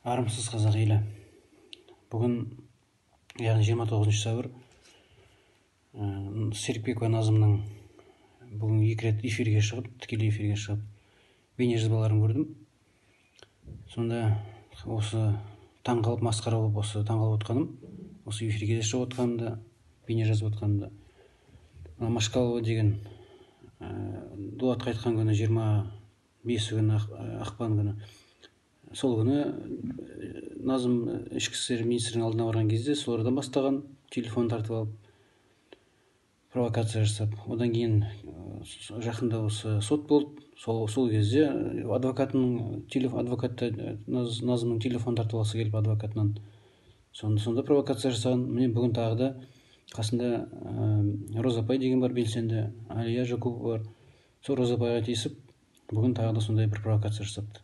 Армысыз, қазақ елі! Бүгін, яғни 29 сәуір, Серікбекова Назымның бүгін екі рет эфирге шығып, тікелей эфирге шығып, бейнежазбаларын көрдім. Сонда осы таң қалып, масқара болып, осы таң қалып отқаным, осы эфирге де шығып отқанымда, бейне жазып отқанымда, мына Машкалова деген Дулат қайтқан күні, 25-і күні, ақпан күні, сол күні Назым ішкі істер министрінің алдына барған кезде солардан бастаған, телефон тартып алып, провокация жасап. Одан кейін жақында осы сот болды. Сол кезде адвокатының телефон, адвокаты Назымның телефон тартып алғысы келіп адвокатынан, сонда провокация жасаған. Міне, бүгін тағы да қасында Роза апай деген бар белсенді, Алия Жакупова бар, сол Роза апайға тиісіп, бүгін тағы да сондай бір провокация жасапты.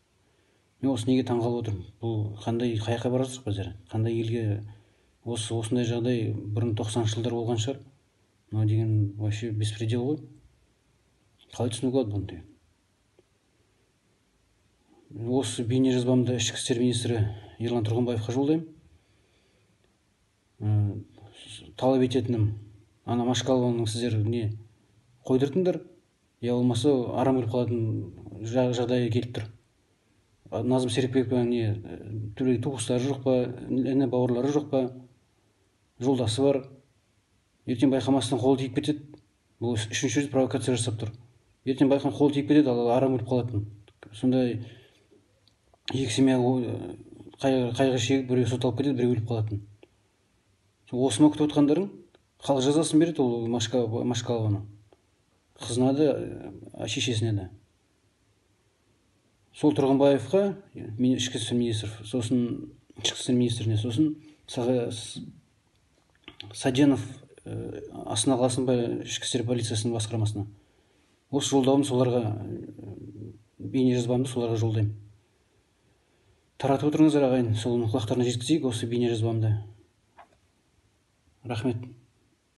Мен осы неге таңғалып отырмын? Бұл қандай, қай жаққа бара жатырмыз біздер, қандай елге? Осындай жағдай бұрын 90-шы жылдар болған шығар. Мынау деген вообще беспредел ғой. Қалай түсінуге болады бұны деген? Осы бейнежазбамды ішкі істер министрі Ерлан Тұрғымбаевқа жолдаймын. Талап ететінім: ана Машкалованың сіздер не қойдырдыңдар, я болмаса арам өліп қалатын жағдайы келіп тұр. Назым Серікбекованың не туыстары жоқ па, іні бауырлары жоқ па? Жолдасы бар. Ертең байқамастан қолы тиіп кетеді. Бұл үшінші рет провокация жасап тұр. Ертең байқам қолы тиіп кетеді, ал арам өліп қалатын. Сондай екі семья қайғы шегіп, біреу сотталып кетеді, біреу өліп қалатын. Осы ма күтіп отқандарың? Халық жазасын береді ол Машкалованы, қызына да, шешесіне де. Сол Тұрғымбаевқа, ішкі істер министр, сосын ішкі істер министріне, сосын Саденов, Астана қаласының ішкі істер полициясының басқармасына осы жолдауымды соларға, бейнежазбамды соларға жолдаймын. Таратып отырыңыздар, ағайын, соның құлақтарына жеткізейік осы бейнежазбамды. Рахмет.